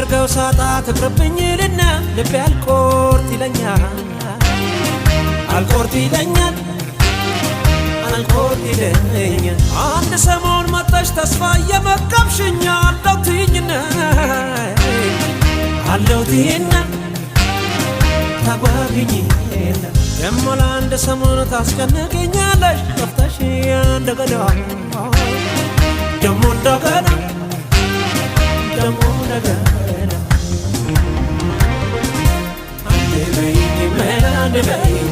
የማደርገው ሳጣ ትቅርብኝ ልና ልቤ አልቆርጥ ይለኛል፣ አልቆርጥ ይለኛል፣ አልቆርጥ ይለኛል። አንድ ሰሞን መጥተሽ ተስፋ እየመገብሽኝ አለው ትይኝና፣ አለው ትይና ታጓግኝና ደሞ ለአንድ ሰሞን ታስጨንቅኛለሽ፣ ጠፍተሽ እንደገና፣ ደሞ እንደገና፣ ደሞ እንደገና። አንዴ በይኝ መላ፣ አንዴ በይኝ።